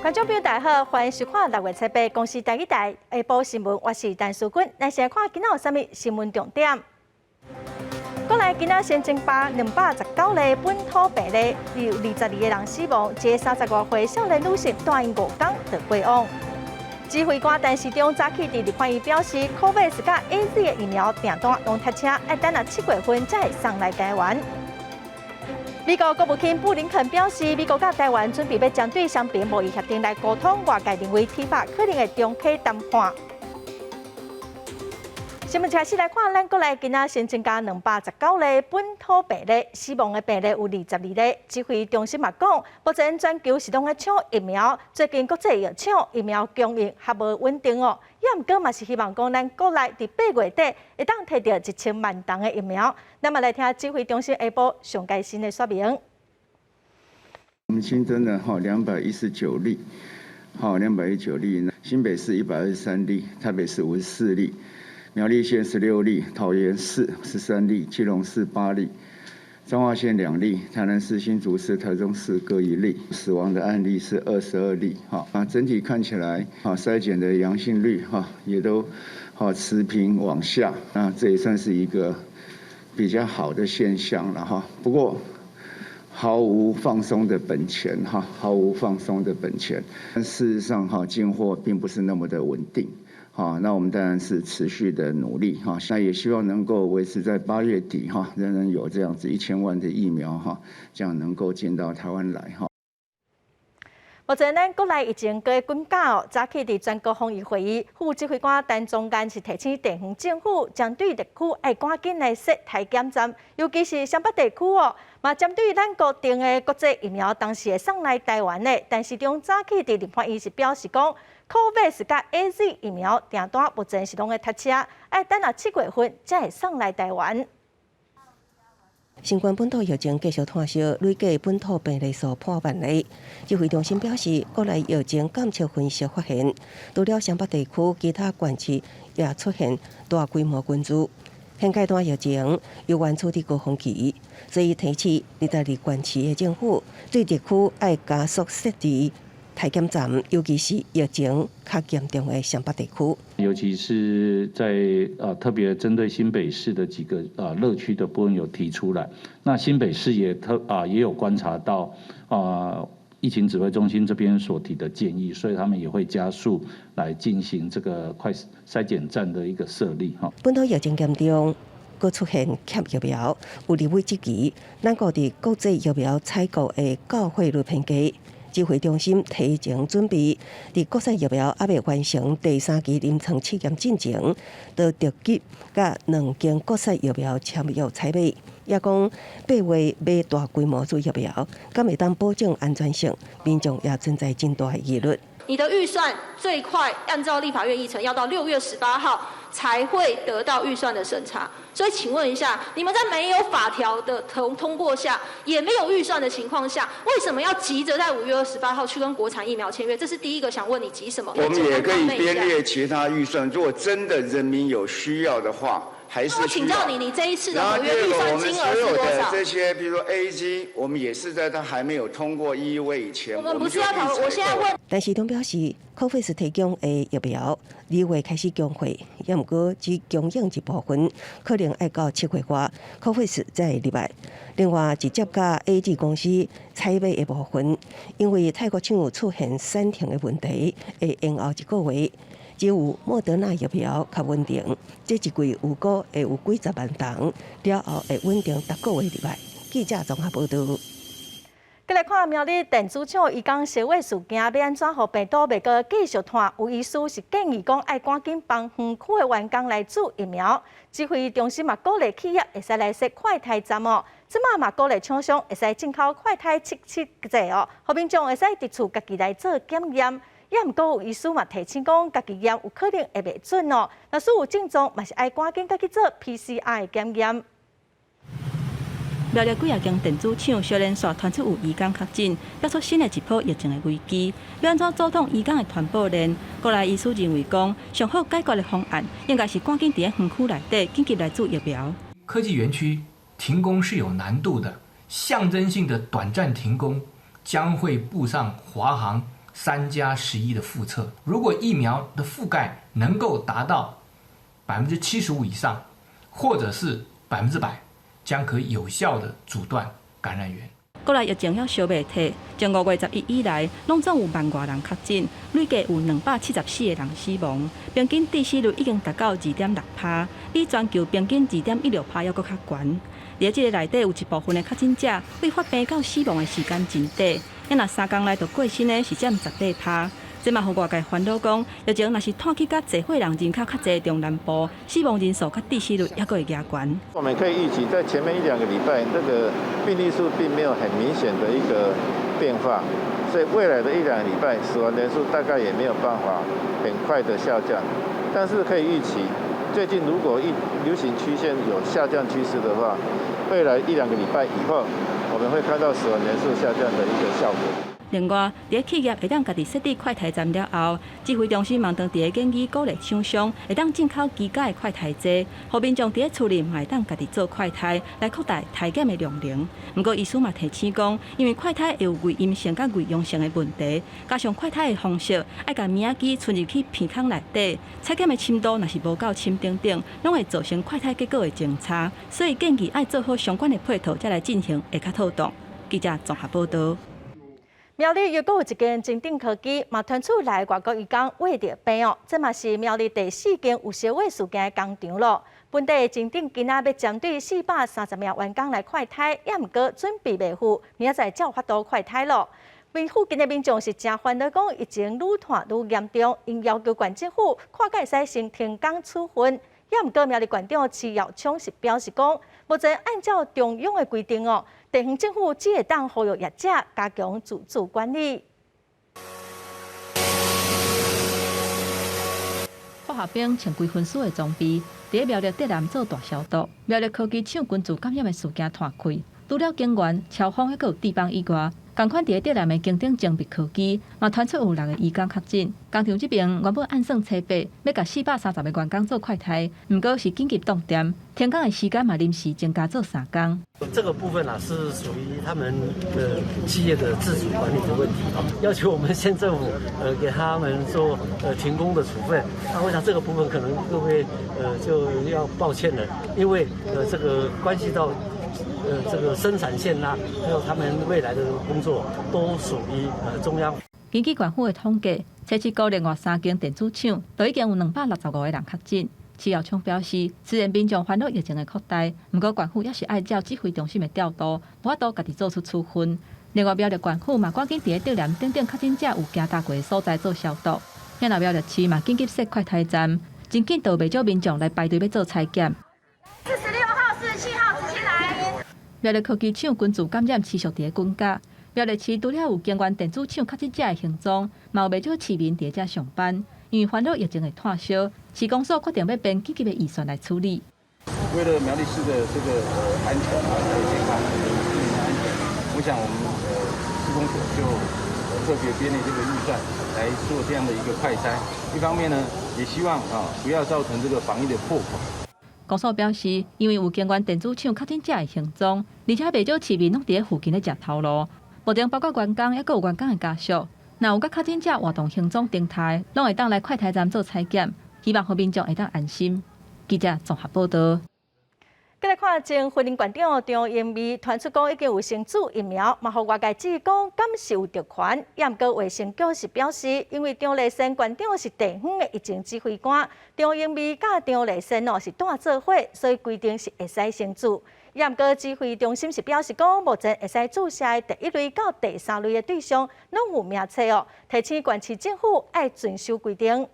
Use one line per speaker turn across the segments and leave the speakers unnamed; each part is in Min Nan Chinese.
觀眾朋友大家好，歡迎收看六月七八公視台語台下晡新聞，我是陳淑君。來先看今仔有啥物新聞重點。國內今仔新增加219例本土病例，有22個人死亡，一个35歲少年女性蹛𪜶5工就過往。指揮官陳時中早起佇立法院表示，科興佮 AZ 的疫苗訂單攏塞車，愛等到7月份才會送來台灣。美國國務卿布林肯表示，美國佮台灣準備欲針對雙邊貿易協定來溝通，外界認為 TIFA 可能會重啟談判。新聞開始來看，咱國內今仔新增加219例本土病例，死亡的病例有22例。指揮中心嘛講，目前全球是攏咧搶疫苗，最近國際藥廠疫苗供應較無穩定哦。也毋過嘛是希望講，咱國內佇8月底會當提著1000萬劑的疫苗。咱嘛來聽指揮中心下晡上蓋新的說明。
我們新增了哈兩百一十九例，好兩百一十九例，新北市123例，台北市54例。苗栗縣16例，桃園市13例，基隆市8例，彰化縣2例，台南市、新竹市、台中市各1例，死亡的案例是22例。哈啊，整體看起來，啊篩檢的陽性率哈也都好持平往下，那這也算是一個比較好的現象了哈。不過毫無放鬆的本錢哈，毫無放鬆的本錢。但事實上哈，進貨並不是那麼的穩定。好，那我們當然是持續的努力哈，那也希望能夠維持在8月底哈，仍然有這樣子1000萬的疫苗哈，這樣能夠進到台灣來哈。
目前咱國內疫情閣滾價哦，早起佇全國防疫會議，副指揮官陳宗彥是提醒地方政府，針對特區愛趕緊來設篩檢站，尤其是雙北地區哦，嘛針對咱國訂的國際疫苗當時會送來台灣的，陳時中早起佇立法院是表示講，科興佮 AZ 疫苗訂單目前是攏咧塞車，愛等到7月份才會送來台灣。
新冠本土疫情繼續湠燒，累計本土病例數破萬例。指揮中心表示，國內疫情監測分析發現，除了雙北地區，其他縣市也出現大規模群聚。現階段疫情猶原處佇高峰期，所以提醒22縣市的政府對地區愛加速設置篩檢站，尤其是疫情較嚴重的雙北地區。
尤其是在特別針對新北市的幾個熱區的部分有提出來，那新北市也特啊也有觀察到疫情指揮中心這邊所提的建議，所以他們也會加速來進行這個快篩檢站的一個設立哈。
本土疫情嚴重，閣出現欠疫苗，有立委質疑，咱國佇國際疫苗採購的購貨率偏低。指揮中心提前準備，佇國產疫苗猶未完成第三期臨床試驗進前，就著急佮兩間國產疫苗簽約採買。也講8月買大規模注疫苗，敢會當保證安全性？民眾也存在真大的疑慮。
你的預算最快按照立法院議程，要到6月18號才會得到預算的審查。所以請問一下，你們在沒有法條的通過下，也沒有預算的情況下，為什麼要急着在5月28號去跟國產疫苗簽約？這是第一個想問你急什麼？
我們也可以編列其他預算，如果真的人民有需要的話，還是
我請教你，你這一次的合約預算金額是多少？
這些，比如說 AZ，我們也是在它還沒有通過 EUA 以前，
我們不是要討論，我現在問。
陳時中表示，科興提供的疫苗2月開始供貨，也毋過只供應一部分，可能愛到7月外，科興才會入來。另外，直接佮 AZ 公司採買的部分，因為泰國廠有出現暫停的問題，會延後一個月。只有莫德納疫苗較穩定，這一季預估會有幾十萬劑，了後會穩定逐個月入來。記者綜合報導。
閣來看苗栗電子廠移工燒火事件，欲按怎予病毒袂閣繼續湠？有醫師是建議講，愛趕緊幫園區的員工來注疫苗。指揮中心嘛鼓勵企業會使來設快篩站哦。這馬嘛鼓勵廠商會使進口快篩測試劑哦，予民眾會使佇厝家己來做檢驗。也毋過有醫師嘛提醒講，家己驗有可能會袂準哦。若是有症狀，嘛是愛趕緊家己做 PCR 檢驗。
苗栗幾仔間電子廠相連紲傳出有移工確診，爆出新的一波疫情的危機。欲按怎阻擋移工的傳播鏈？國內醫師認為講，上好解決的方案應該是趕緊佇咧園區內底緊急來注疫苗。
科技園區停工是有難度的，象徵性的短暫停工將會步上華航、3加11的複測。如果疫苗的覆蓋能夠達到75%以上，或者是100%，將可有效的阻斷感染源。
國內疫情猶燒袂退，從5月11以來，攏總有萬外人確診，累計有274個人死亡，平均致死率已經達到2.6趴，比全球平均2.16趴猶閣較懸。佇這个內底有一部分的確診者，對發病到死亡的時間真短，若3工內就過身的是佔18趴。這嘛予外界煩惱講，疫情若是拖去較濟歲人人口較濟中南部，死亡人數佮致死率猶閣會加懸。
我們可以預期，在前面一兩個禮拜，那個病例數並沒有很明顯的一個變化，所以未來的一兩個禮拜，死亡人數大概也沒有辦法很快的下降。但是可以預期，最近如果一流行曲線有下降趨勢的話，未來一兩個禮拜以後，我們會看到死亡人數下降的一個效果。
另外，佇企業會當家己設置快篩站了後，指揮中心嘛當佇咧建議鼓勵廠商會當進口居家的快篩機，予民眾佇咧厝裡嘛會當家己做快篩，來擴大篩檢的量能。毋過醫師嘛提醒講，因為快篩會有偽陰性佮偽陽性的問題，加上快篩的方式愛共物仔機伸入去鼻孔內底，採檢的深度若是無夠深等等，攏會造成快篩結果的誤差，所以建議愛做好相關的配套，才來進行會較妥當。記者綜合報導。
苗栗又閣有一間臻鼎科技，嘛傳出來外國移工穢著病哦，這嘛是苗栗第四間有燒穢事件的工廠咯。本地的臻鼎今仔欲針對430名員工來快篩，也毋過準備袂赴，明仔載才有法度快篩咯。附近的民眾是誠煩惱，講疫情愈拖愈嚴重，𪜶要求縣政府看敢會使先停工處分。也毋過苗栗縣長徐耀昌是表示講，目前按照中央的規定哦，地方政府只會當呼籲業者加強自主管理。
化學兵穿規分數的裝備，佇苗栗竹南做大消毒。苗栗科技廠群聚感染的事件拖開，除了警員、消防，猶閣有地方以外，仝款佇咧竹南的臻鼎精密科技，嘛傳出有六個移工確診。工廠這邊原本按算初八欲共430個員工做快篩，毋過是緊急斷電，停工的時間嘛臨時增加做3工。
這個部分啊，是屬於他們的企業的自主管理的問題啊，要求我們縣政府給他們做停工的處分。那我想這個部分可能各位就要抱歉了，因為這個關係到這個生產線啦，還有他們未來的工作都屬於中央。
根據縣府的統計，初七國另外三間電子廠都已經有265個人確診。徐耀昌表示，雖然民眾煩惱疫情的擴大，毋過縣府猶是愛照指揮中心的調度，無法度家己做出處分。另外，苗栗縣府嘛趕緊佇咧竹南等等確診者有行踏過的所在做消毒。遐苗栗市嘛緊急設快篩站，真緊就袂少民眾來排隊欲做採檢。
46號、47號直接來。
苗栗科技廠群聚感染持續佇咧滾加。苗栗市除了有京元電子廠確診者的行蹤，嘛有袂少市民佇遮上班。因為煩惱疫情會拖燒，市公所決定欲編緊急的預算來處理。
為了苗栗市的這個安全啊，還有健康、市民的安全，我想我們市公所就特別編列這個預算來做這樣的一個快篩。一方面呢，也希望啊不要造成這個防疫的破口。
公所表示，因為有京元電子廠確診者的行蹤，而且袂少市民攏佇咧附近咧食頭路，目前包括員工，猶閣有員工的家屬，若有佮確診者活動行蹤動態，攏會當來快篩站做採檢，希望予民眾會當安心。記者綜合報導。
繼來看前雲林縣長張英美傳出講已經有先注疫苗，嘛予外界質疑講敢是有特權。也毋過衛生局是表示，因為張麗善縣長是地方的疫情指揮官，張英美佮張麗善哦是蹛做伙，所以規定是會使先注。也毋過指揮中心是表示講，目前會使注射的第一類到第三類的對象攏有名冊哦，提醒縣市政府愛遵守規定。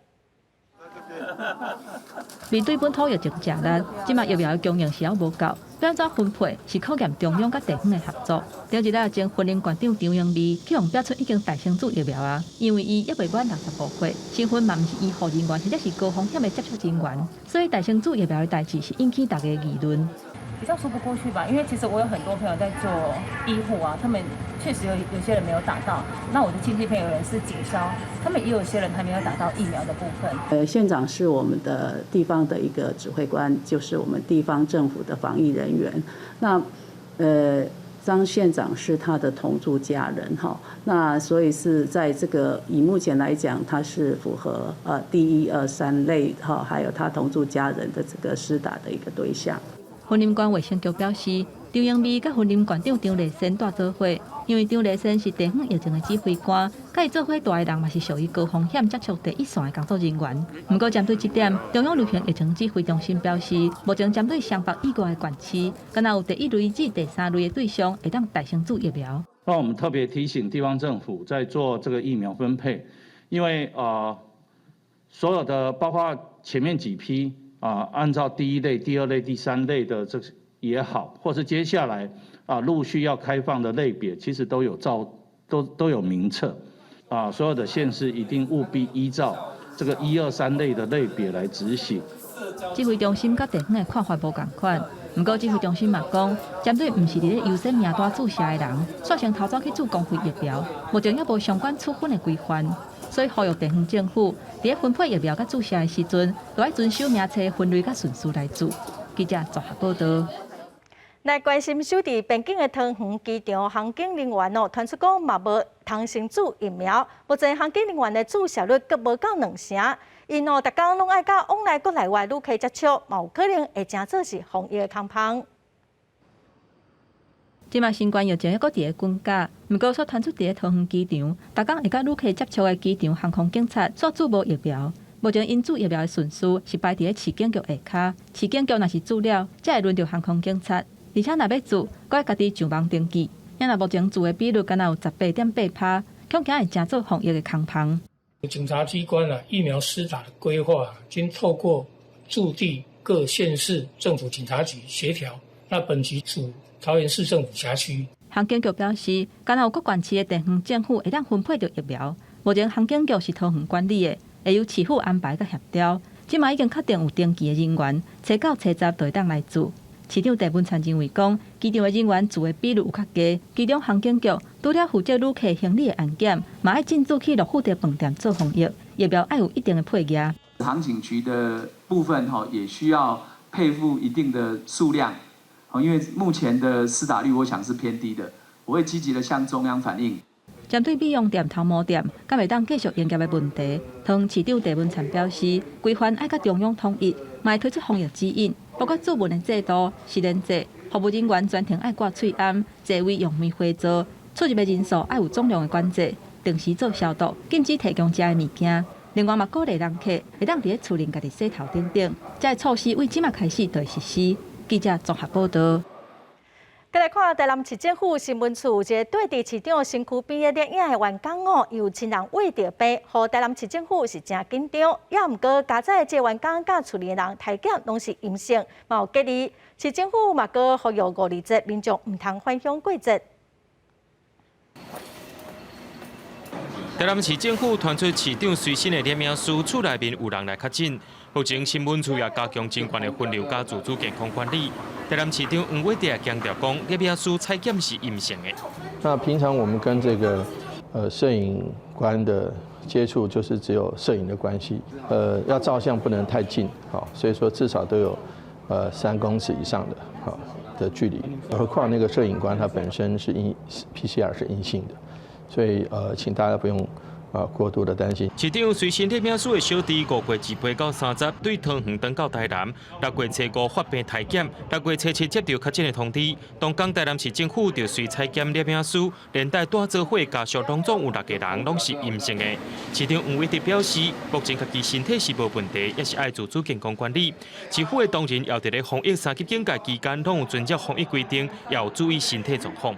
面對本土疫情誠力，這馬疫苗的供應是猶無夠，欲按怎分配是考驗中央佮地方的合作。頂一日前雲林縣長張英美去予表出已經大先注疫苗啊，因為伊猶未滿65歲，身份嘛毋是醫護人員或者是高風險的接觸人員，所以大先注疫苗的代誌是引起大家議論。
比較說不過去吧，因為其實我有很多朋友在做醫護啊，他們確實有些人沒有打到。那我的親戚朋友有人是警消，他們也有些人還沒有打到疫苗的部分。
縣長是我們的地方的一個指揮官，就是我們地方政府的防疫人員。那張縣長是他的同住家人哈，那所以是在這個以目前來講，他是符合第一二三類哈，還有他同住家人的這個施打的一個對象。
雲林縣衛生局表示，張英美佮雲林縣長張麗善蹛做伙，因為張麗善是地方疫情的指揮官，佮伊做伙蹛的人嘛是屬於高風險接觸第一線的工作人員。毋過針對這點，中央流行疫情指揮中心表示，目前針對雙北以外的縣市，敢若有第一類至第三類的對象會當代先注疫苗。
那我們特別提醒地方政府在做這個疫苗分配，因為所有的包括前面幾批按照第一類、第二類、第三類的這也好，或是接下來陸續要開放的類別，其實都有照都有名冊，所有的縣市一定務必依照這個一二三類的類別來執行。
指揮中心佮地方的看法無仝款，毋過指揮中心嘛講，針對毋是佇咧優先名單注射的人，率先頭走去注公費疫苗，目前猶無相關處分的規範，所以呼籲地方政府佇咧分配疫苗佮注射的時陣，都愛遵守名冊分類佮順序來做。記者綜合報道。
來關心守佇邊境的桃園機場航警人員哦，傳出講嘛無通先注疫苗，目前航警人員的注射率閣無夠兩成，𪜶哦，逐工攏愛佮往來國內外旅客接觸，嘛有可能會成做是防疫的空縫。
這馬新冠疫情猶閣佇咧滾價，毋過煞傳出佇咧桃園機場，逐工會佮旅客接觸的機場航空警察煞注無疫苗。目前𪜶注疫苗的順序是排佇咧市警局下跤，市警局若是注了，才會輪著航空警察。而且若欲注，閣愛家己上網登記。若目前注的比率敢若有18.8%，恐驚會成做防疫的空縫。
警察機關啊，疫苗施打的規劃均透過駐地各縣市政府警察局協調。那本局屬桃園市政府轄區。
航警局表示，敢若有各縣市的地方政府會當分配著疫苗。目前航警局是桃園管理的，會由市府安排佮協調。這馬已經確定有登記的人員，初九、初十就會當來注。市長鄭文燦認為講，機場的人員注的比率有較低，機場航警局除了負責旅客行李的安檢，嘛愛進駐去樂富的飯店做防疫，疫苗愛有一定的配額。
航警局的部分吼，也需要配付一定的數量，因為目前的施打率我想是偏低的，我會積極的向中央反映。
針對美容店、頭毛店，敢會當繼續營業的問題，桃園市長鄭文燦表示，規範愛佮中央統一，嘛會推出防疫指引，包括注文的制度、實聯制、服務人員全程愛掛喙罨、座位用梅花座、出入的人數愛有總量的管制、定時做消毒、禁止提供食的物件。另外嘛，鼓勵人客會當佇咧厝內家己洗頭等等，這个措施為這馬開始就會實施。記者綜合報道。
閣來看台南市政府新聞處，一个蹛佇市長身軀邊的攝影的員工哦，有親人患著病，予台南市政府是誠緊張。猶毋過，佳哉這个員工佮厝裡的人體檢攏是陰性，嘛有隔離。市政府嘛閣呼籲五二節民眾毋通返鄉過節。
台南市政府傳出市長隨身的攝影師厝內面有人來確診，目前新聞處也加強真懸的分流佮自主健康管理。台南市長黃偉哲也強調講，攝影師採檢是陰性的。
那平常我們跟這個攝影官的接觸，就是只有攝影的關係，要照相不能太近，好，所以說至少都有3公尺以上的好的距離。何況那個攝影官他本身是陰 PCR 是陰性的，所以請大家不用過度的擔心。
市長隨身攝影師的小弟5月28到30對桃園轉到台南，6月初五發病體檢，6月初七接到確診的通知。當天台南市政府就隨採檢攝影師，連帶蹛做伙家屬攏總有6個人攏是陰性的。市長黃偉哲表示，目前家己身體是無問題，也是愛自主健康管理。市府的同仁也佇咧防疫三級警戒期間，攏有遵照防疫規定，也有注意身體狀況。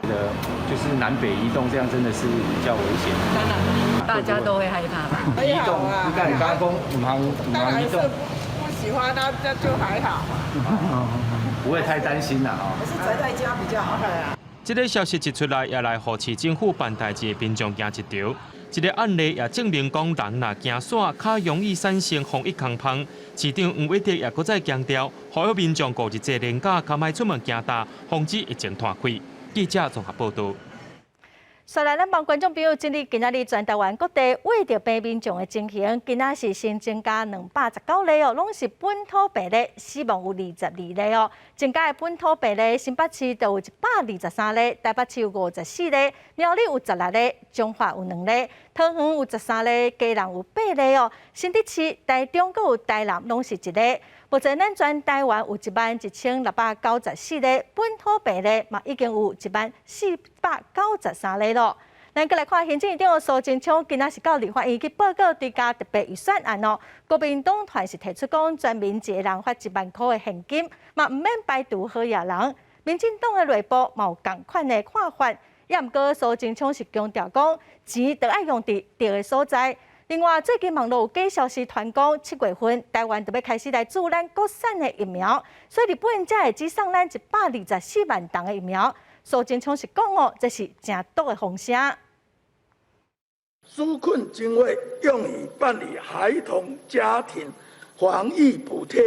的，就是南北移動，這樣真的是比較危險。
當然，大家都會害怕吧。
移動，你看你剛剛講毋通毋通移動。
不喜歡，那這就還好。
不會太擔心啦，哦。
還是宅在家比較好。
這个消息一出來，也來予市政府辦代誌的民眾驚一趒。這个案例也證明講，人若驚散，較容易產生防疫空縫。市長黃偉哲也閣再強調，呼籲民眾五日節連假，較莫出門行大，防止疫情湠開。記者綜合報道。
紲來，咱幫觀眾朋友整理今仔日全台灣各地穢著病民眾的情形，今仔是新增加219例哦，攏是本土病例，死亡有22例哦。增加的本土病例，新北市就有123例，台北市有54例，苗栗有16例，彰化有2例，桃園有13例，基隆有8例哦。新竹市、台中閣有台南攏是1例。目前咱全台灣有11,694例本土病例，嘛已經有10,493例咯。咱閣來看行政院長蘇貞昌今仔是到立法院去報告追加特別預算案哦。國民黨團是提出講，全民一個人發1萬箍的現金，嘛毋免排除好額人。民進黨的內部嘛有仝款的看法，也毋過蘇貞昌是強調講，錢著愛用佇對的所在。另外，最近網路有假消息傳講，7月份台灣就欲開始來注咱國產的疫苗，所以日本才會只送咱124萬筒的疫苗。蘇貞昌是講哦，這是誠毒的風聲。
紓困經費用於辦理孩童家庭防疫補貼、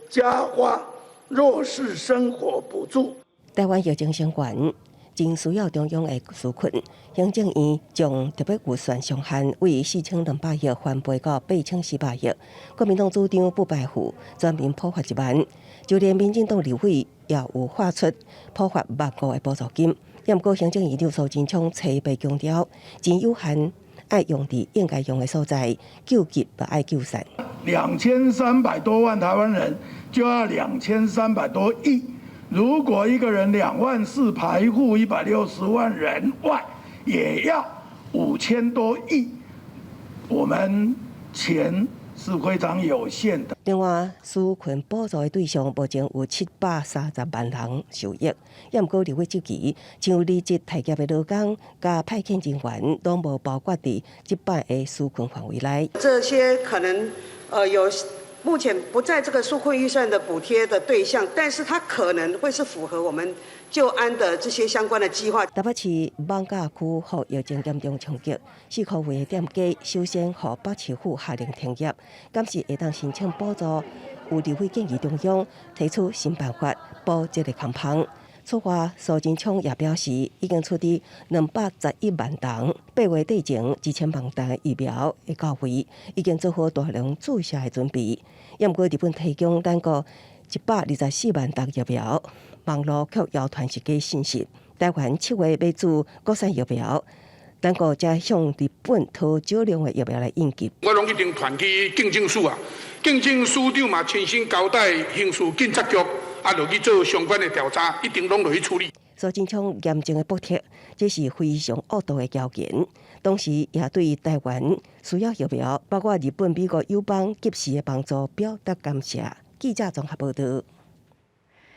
加發弱勢生活補助。
台灣疫情升懸，真需要中央的紓困。行政院將特別預算上限為4200億翻倍到8400億。國民黨主張不排富，全民普發1萬，就連民進黨立委也有發出普發1萬5的補助金。毋過行政院長蘇貞昌特別強調，錢有限，愛用佇應該用的所在，救急無愛救散。
2300多萬台灣人就要2300多億。如果一個人2萬4排富160萬人外，也要5000多億。我們錢是非常有限的。
另外，紓困補助的對象目前有730萬人受益，也毋過立委質疑，像離職待業的勞工佮派遣人員，攏無包括佇這擺的紓困範圍內。
這些可能有目前不在這個紓困預算的補貼的對象，但是他可能會是符合我們就安的這些相關的計劃。
台北市艋舺區予疫情嚴重衝擊，四箍圍的店家首先予北市府下令停業，敢是會當申請補助？有立委建議中央提出新辦法補這个空縫。此外，蘇貞昌也表示，已經處置211萬筒，8月底前1000萬筒的疫苗會到位，已經做好大量注射的準備。也毋過日本提供咱國124萬筒疫苗，網路卻謠傳是假信息。台灣7月欲注國產疫苗，咱國才向日本討少量的疫苗來應急。
我攏已經傳去警政署啊，警政署長嘛親身交代刑事警察局。啊，落去做相關的調查，一定攏落去處理。
蘇貞昌嚴正的駁斥，這是非常惡毒的謠言。同時，也對台灣需要疫苗，包括日本、美國友邦及時的幫助表達感謝。記者綜合報導。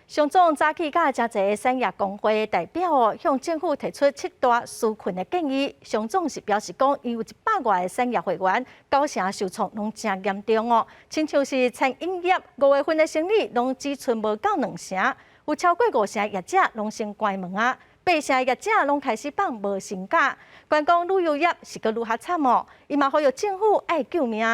商總早起佮誠濟產業工會代表哦，向政府提出七大紓困的建議。商總是表示講，𪜶有100外个產業會員，九成受創攏誠嚴重哦。親像是餐飲業，5月份的生意攏只賰無夠2成，有超過5成業者攏先關門啊，8成業者攏開始放無薪假。觀光旅遊業是閣愈較慘哦，伊嘛呼籲政府愛救命。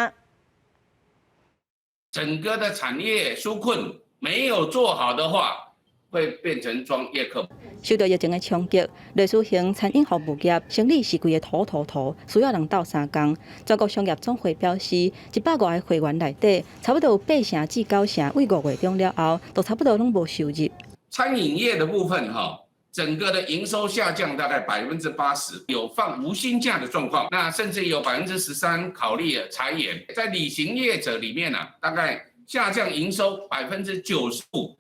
整個的產業紓困沒有做好的話，會變成裝夜客。
受到疫情的衝擊，類似型餐飲服務業生意是規个土塗塗，需要人鬥相共。全國商業總會表示，100外个會員內底，差不多有8成至9成，對5月中了後，都差不多攏無收入。
餐飲業的部分，哈，整個的營收下降大概80%，有放無薪假的狀況，那甚至有13%考慮裁員。在旅行業者裡面啊，大概下降營收95%。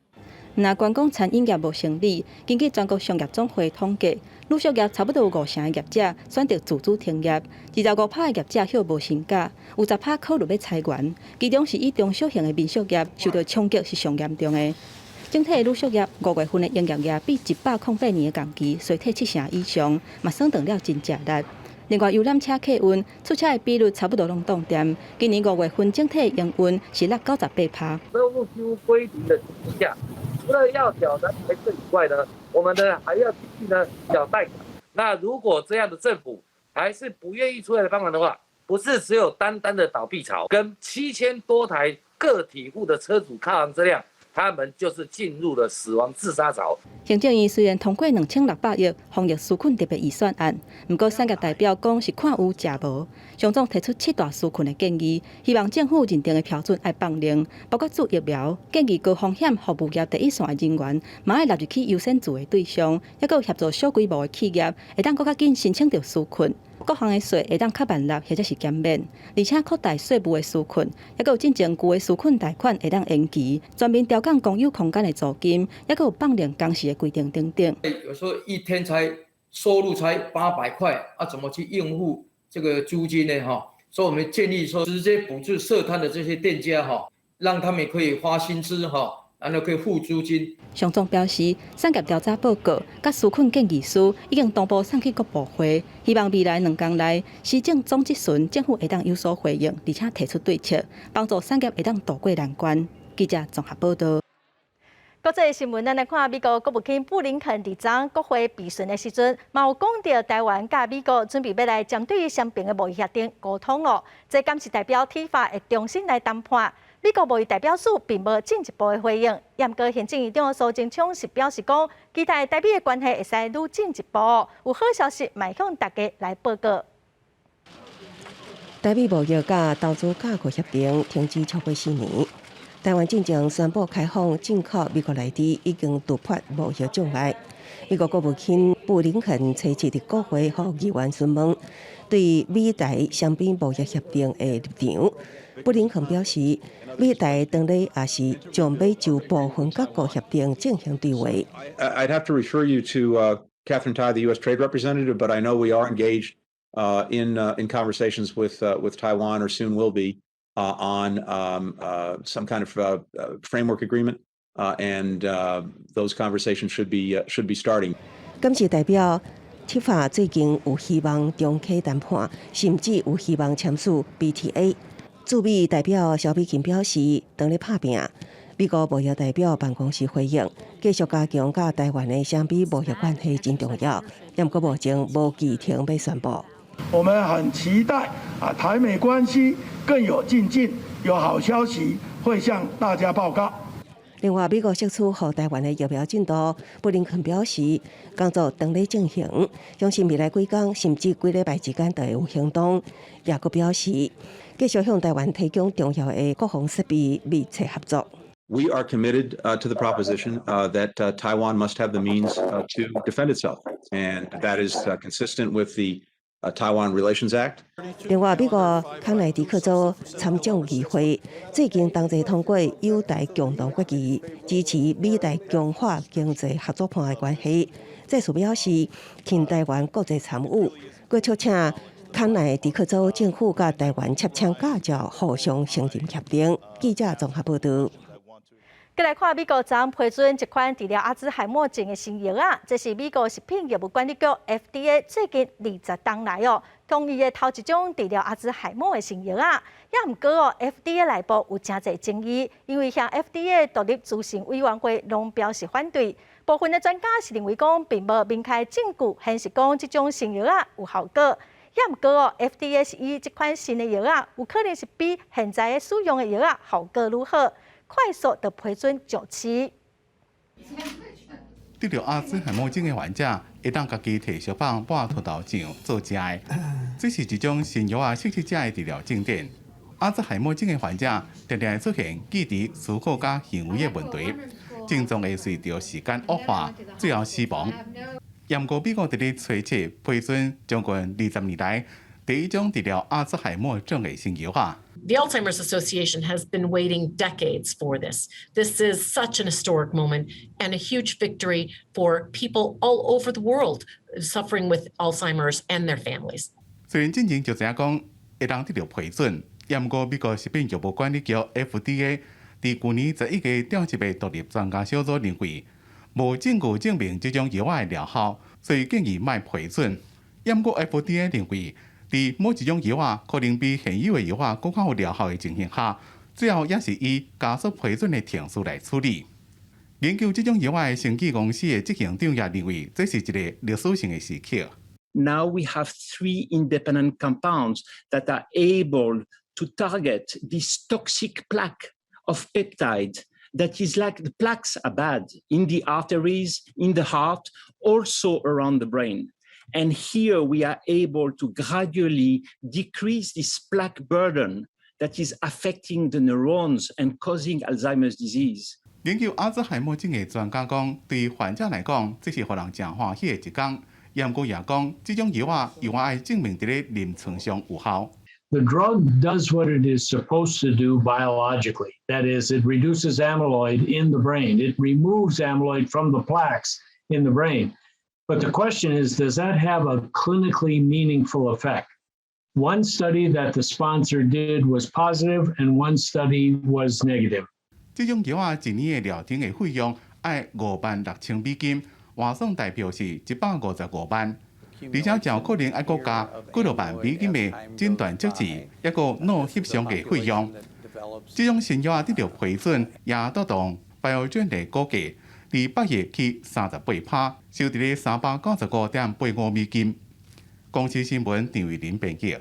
若觀光餐飲業無生意，根據全國商業總會統計，旅宿業差不多有5成的業者選擇自主停業，25%的業者歇無薪假，有10%考慮欲裁員，其中是以中小型的民宿業受到衝擊是上嚴重的。整體的旅宿業5月份的營業額比108年的同期衰退7成以上，嘛算斷了真食力。另外，遊覽車客運出車的比率差不多攏凍定。今年5月份整體營運是落98%。
收入幾乎歸零的情況下，除了要繳人財稅以外呢，我們呢還要繼續呢繳貸款。那如果這樣的政府還是不願意出來幫忙的話，不是只有單單的倒閉潮，跟7000多台個體戶的車主卡行車輛他們就是進入了死亡自殺潮。
行政院雖然通過2600億防疫紓困特別預算案，毋過產業代表講是看有食無。商總提出七大紓困的建議，希望政府認定的標準愛放寬，包括注疫苗，建議高風險服務業第一線的人員，嘛愛納入去優先助的對象，抑閣有協助小規模的企業，會當閣較緊申請著紓困。各項的稅會當較慢納或者是減免，而且擴大稅務的紓困，抑閣有進前舊的紓困貸款會當延期，全面調降公有空間的租金，抑閣有放寬工時的規定等等。
有時候一天才收入才800塊，啊，怎麼去應付這個租金呢？哈，所以我們建議說，直接補助設攤的這些店家，哈，讓他們可以發薪資，哈。然後可以付租金。
商總表示，產業調查報告佮紓困建議書已經同步送去各部會，希望未來2工內施政總質詢，政府會當有所回應，而且提出對策，幫助產業會當渡過難關。記者綜合報道。
國際新聞，咱來看美國國務卿布林肯佇昨國會備詢的時陣，嘛有講著台灣佮美國準備欲來針對雙邊的貿易協定溝通囉。這敢是代表 TIFA 會重新來談判？美國貿易代表處並無進一步的回應。毋過行政院長蘇貞昌是表示講，期待台美的關係會使愈進一步。有好消息，嘛會向大家來報告。
台美貿易佮投資架構協定停止超過4年，台灣進前宣布開放進口美國內地已經突破貿易障礙。美國國務卿布林肯初七佇國會予議員詢問對美台雙邊貿易協定的立場。布林肯表示，美台當咧也是準備就部分各個協定進行對話。
I'd have to refer you to Katherine Tai, the U.S. Trade Representative, but I know we are engaged in conversations with Taiwan, or soon will be, on some kind of framework agreement, and those conversations should be starting.
敢是代表 TIFA 最近有希望重啟談判，甚至有希望簽署 BTA。駐美代表蕭美琴表示，當咧拍拚，美國貿易代表辦公室回應，繼續加強佮台灣的雙邊貿易關係真重要，毋過目前無議程欲宣布。
我們很期待啊，台美關係更有進進，有好消息會向大家報告。
另外，美國釋出予台灣的疫苗進度，布林肯表示，工作當咧進行，相信未來幾工甚至幾禮拜之間就會有行動。也閣表示，繼續向台灣提供重要的國防設備密切合作。
We are committed to the proposition that Taiwan must have the means to defend itself, and that is consistent with the Taiwan Relations Act。
另外，美國康乃狄克州參眾議會最近同齊通過友台共同決議，支持美台強化經濟合作伴的關係。這次表示，親台灣國際參與，閣促請康乃狄克州政府佮台灣簽簽駕照互相承認協定。記者綜合報道。
閣來看美國昨批准一款治療阿茲海默症的新藥仔，這是美國食品藥物管理局 FDA 最近20冬來哦，同意的頭一種治療阿茲海默的新藥仔。也毋過哦，FDA 內部有誠濟爭議，因為像 FDA 獨立諮詢委員會攏表示反對，部分的專家是認為講並無明確證據顯示講這種新藥仔有效果。也毋過哦，FDA 是以這款新的藥仔有可能是比現在的使用的藥仔效果愈好，快速的批准上市。
得著阿茲海默症的患者，會當家己提小棒抹塗豆醬做食的。這是一種新藥仔設計者的治療重點。阿茲海默症的患者常常會出現記憶、思考佮行為的問題，症狀會隨著時間惡化，最後死亡。毋過美國佇咧初七批准將近20年來第一種治療阿茲海默症的新藥仔。
The Alzheimer's Association has been waiting decades for this. This is such an historic moment and a huge victory for people all over the world suffering with Alzheimer's and their families.
雖然進前就知影講會當得著批准，毋過美國食品藥物管理局 FDA 佇舊年11月調集的獨立專家小組認為，無證據證明這種藥仔的療效，所以建議莫批准。毋過 FDA 認為，佇某一種藥仔可能比現有的藥仔閣較有療效的情形下，最後也是以加速批准的程序來處理。研究這種藥仔的生技公司的執行長也認為，這是一个歷史性的時刻。
Now we have three independent compounds that are able to target this toxic plaque of peptide That is like the plaques are bad in the arteries, in the heart, also around the brain. And here we are able to gradually decrease this plaque burden that is affecting the neurons and causing Alzheimer's disease.
研究阿茲海默症的專家講，對患者來講，這是予人誠歡喜的一工。毋過也講，這種藥仔猶愛證明佇咧臨床上有效。
The drug does what it is supposed to do biologically. That is, it reduces amyloid in the brain. It removes amyloid from the plaques in the brain. But the question is, does that have a clinically meaningful effect? One study that the sponsor did was positive and one study was negative.
這種藥仔一年的療程的費用愛56,000美金，換算台幣是155萬。而且誠有可能愛閣加幾落萬美金的診斷測試，抑閣腦翕像的費用。這種新藥仔得著批准，也帶動 Biogen 的股價，佇8月起38%，收佇咧395.85美金。公視新聞張慧玲編輯。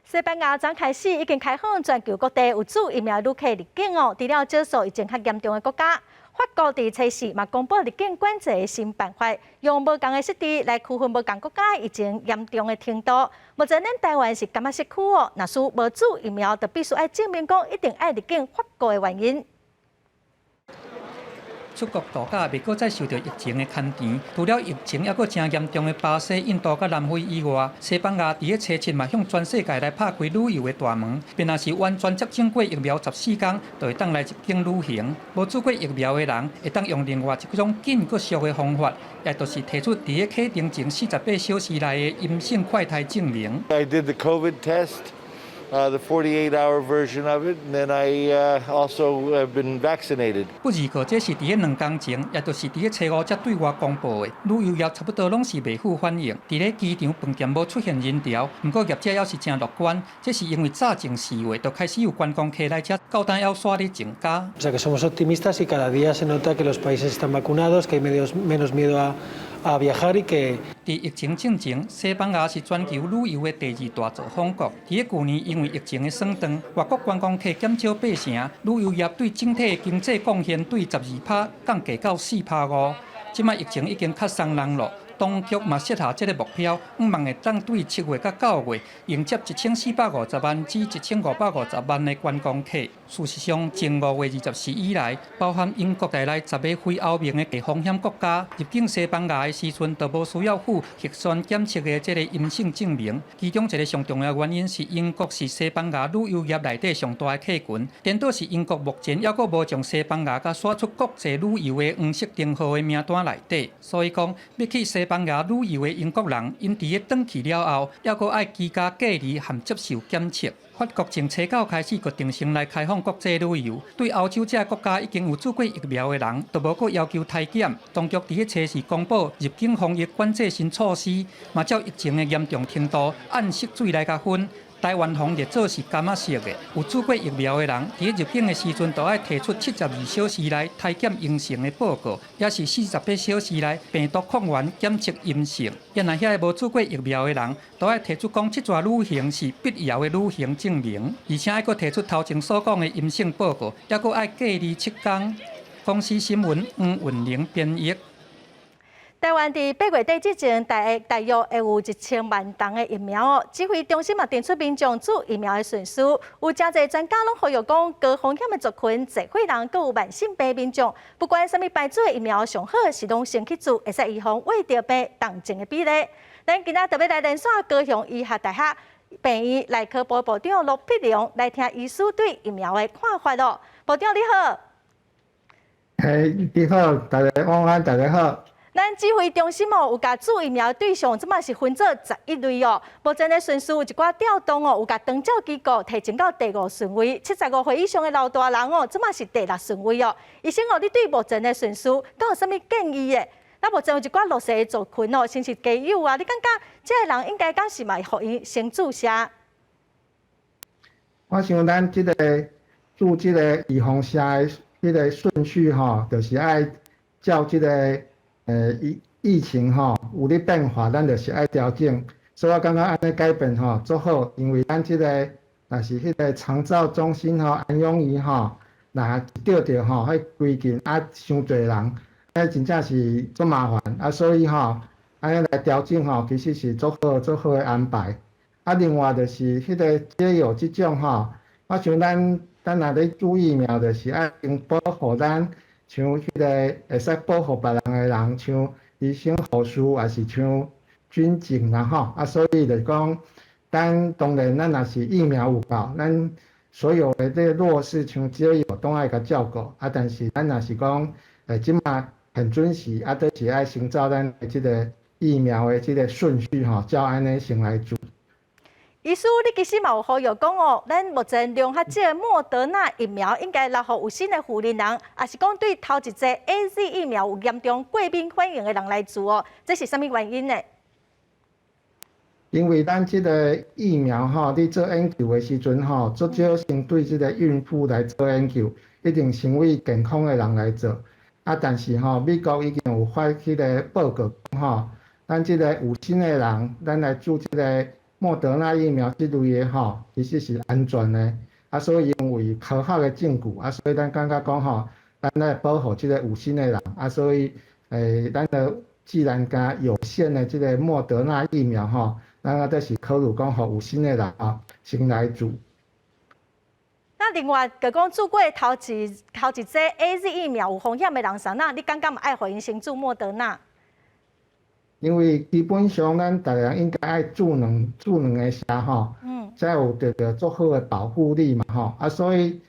西班牙昨開始已經開放全球各地有注疫苗旅客入境哦，除了少數疫情較嚴重的國家，法國佇初四嘛公布入境管制的新辦法，用無仝的設置來區分無仝國家疫情嚴重的程度。目前咱台灣是柑仔色區哦，若是無注疫苗，就必須愛證明講一定愛入境法國的原因。
出國度假袂閣再受著疫情的牽連，除了疫情猶閣誠嚴重的巴西、印度佮南非以外，西班牙佇咧初七嘛向全世界來拍開旅遊的大門，便若是完全接種過疫苗14天，就會當來入境旅行。無注過疫苗的人，會當用另外一種緊閣俗的方法，也就是提出佇咧啟程前48小時內的陰性快篩證明。
I did the COVID test, the 48-hour version of it, and then I also have been vaccinated.
不過，這是佇咧2工前，也就是佇咧初五才對外公布的。旅遊業差不多攏是袂赴反應，佇咧機場飯店無出現人潮，毋過業者猶是誠樂觀，這是因為早前4月就開始有觀光客來遮，到今猶煞咧增加。
O sea que somos optimistas y cada día se nota que los países están vacunados, que hay menos miedo a viajar y que
佇疫情進前，西班牙是全球旅遊的第二大造訪國。佇咧舊年因為疫情的鎖斷，外國觀光客減少八成，旅遊業對整體的經濟貢獻對12%降低到4.5%。這擺疫情已經較鬆人囉，當局嘛設下這个目標，向望會當對7月佮9月迎接1450萬至1550萬的觀光客。事實上，自5月24以來，包含英國在內10个非歐盟的低風險國家入境西班牙的時陣，都無需要附核酸檢測的這个陰性證明。其中一個上重要原因是英國是西班牙旅遊業內底上大的客群，顛倒是英國目前猶閣無將西班牙佮寫出國際旅遊的黃色燈號的名單內底，所以講欲去西班牙旅遊的英國人，𪜶佇咧轉去了後，猶閣愛居家隔離和接受檢測。法國從初九開始決定先來開放國際旅遊，對歐洲這个國家已經有注過疫苗的人，就無閣要求篩檢。當局佇咧初四公布入境防疫管制新措施，嘛照疫情的嚴重程度按色水來共分。台灣防疫做是柑仔色的，有注過疫苗的人，佇咧入境的時陣，就愛提出72小時內篩檢陰性的報告，抑是48小時內病毒抗原檢測陰性。抑若遐个無注過疫苗的人，就愛提出講這逝旅行是必要的旅行證明，而且愛閣提出頭前所講的陰性報告，抑閣愛隔離7天。公視新聞黃雲玲編譯。
台灣佇8月底之前，大約會有1000萬劑的疫苗哦。指揮中心嘛定出民眾注疫苗的順序，有誠濟專家攏呼籲講，高風險的族群、濟歲人、閣有慢性病民眾，不管啥物牌子的疫苗，上好是攏先去注，會使預防患著病重症的比例。咱今仔特別來連線高雄醫學大學病院內科部部長羅必良來聽醫師對疫苗的看法哦。部長你好。
嘿，你好，大家晚安，大家好。
咱指揮中心哦，有共注疫苗對象，這擺是分做11類哦。目前的順序有一寡調動哦，有共長照機構提前到第五順位，75歲以上的老大人哦，這擺是第六順位哦。醫生哦，你對目前的順序敢有啥物建議的？那目前有一寡弱勢的族群哦，像是家有啊，你感覺這个人應該敢是嘛予𪜶先注射？
我想咱這个注這个預防射的彼个順序吼，就是愛照這个疫情吼有咧變化，咱就是愛調整。所以我感覺按呢改變吼足好，因為咱這个若是彼個長照中心吼安養院吼，若著著吼，彼規間啊，傷濟人，彼真正是足麻煩啊，所以吼，按呢來調整吼，其實是足好足好的安排。啊，另外就是彼個街友這種吼，我想咱咱若咧注疫苗，就是愛先保護咱，像彼個會使保護別人的人，像醫生、護士，抑是像軍警啦吼。啊，所以就是講，咱當然咱若是疫苗有夠，咱所有的這個弱勢像街友，攏愛共照顧。啊，但是咱若是講，這馬很準時，啊，都是愛先照咱的這個疫苗的這個順序吼，照按呢先來注。
醫師，你其實嘛有呼籲講哦，咱目前量較少的莫德納疫苗應該留予有身的負擔人，抑是講對頭一劑 AZ 疫苗有嚴重過敏反應的人來注哦，這是啥物原因呢？
因為咱這個疫苗吼，你做研究的時陣吼，足少先對這個孕婦來做研究，一定先為健康的人來做。啊，但是吼，美國已經有發彼個報告吼，咱這個有身的人，咱來注這個莫德納疫苗這類的吼，其實是安全的。啊，所以因為科學的證據，啊，所以咱感覺講吼，咱來保護這個有身的人，啊，所以咱就既然共有限的這個莫德納疫苗吼，咱啊，就是考慮講，予有身的人啊，先來注。
那另外，就講注過頭一劑 AZ 疫苗有風險的人，啥那你感覺嘛愛予𪜶先注莫德納？
因為基本上咱逐个人應該愛注兩個針吼，才有得著足好的保護力嘛吼。啊，所以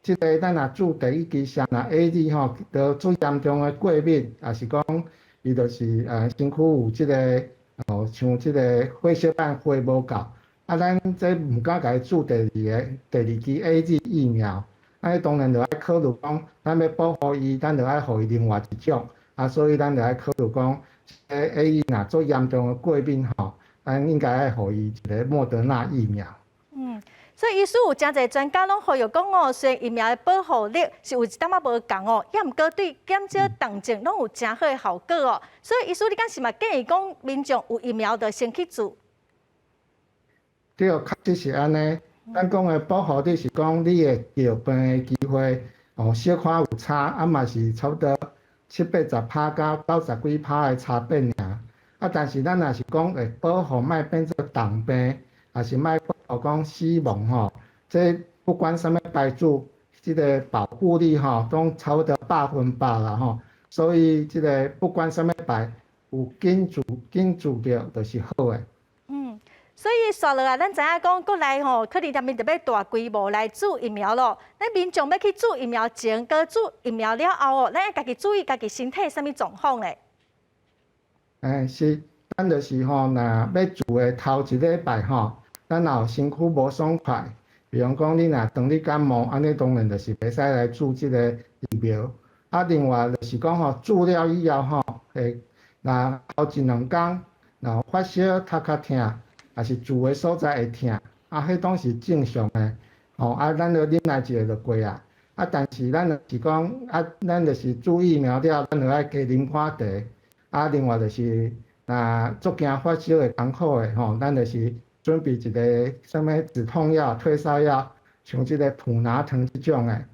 這個咱若注第一支針若 AZ 吼，著足嚴重的過敏，抑是講伊就是身軀有這個哦，像這個血小板血無夠，啊，咱這毋敢共伊注第二個第二支 AZ 疫苗，按呢當然就愛考慮講，咱欲保護伊，咱就愛予伊另外一種，啊，所以咱就愛考慮講，AZ 若足嚴重的過敏吼，咱應該愛予伊一個莫德納疫苗。
嗯，所以醫師有誠濟專家攏呼籲講哦，雖然疫苗的保護力是有一淡仔無仝哦，抑毋過對減少重症攏有誠好的效果哦。所以醫師，你敢是嘛建議講民眾有疫苗就先去注？
對，確實是按呢。咱講的保護力是講你會著病的機會哦，小可有差，啊嘛是差不多七八十趴佮九十幾趴的差別爾。啊，但是咱若是講會保護莫變做重病，抑是莫保護講死亡吼，這不管啥物牌子，這個保護力吼，攏差不多100%啦吼。所以這個不管啥物牌，有緊注緊注著就是好的。
嗯，所以紲落來，咱知影講國內吼，可能他們著欲大規模來注疫苗咯。咱民眾欲去注疫苗前，佮注疫苗了後哦，咱愛家己注意家己身體啥物狀況咧？
欸，是，咱就是吼，若欲注的頭一禮拜吼，咱若有身軀無爽快，比方講你若當你感冒，按呢當然就是袂使來注這個疫苗。啊，另外就是講吼，注了以後吼，會若頭一兩工，若發燒、頭殼疼，抑是注的所在會疼，啊，彼攏是正常的，吼，啊，咱就忍耐一下就過啊。啊，但是咱就是講，啊，咱就是注疫苗了，咱就愛加啉寡茶。啊，另外就是若足驚發燒會艱苦的吼，咱就是準備一個啥物止痛藥、退燒藥，像這個普拿疼這種的。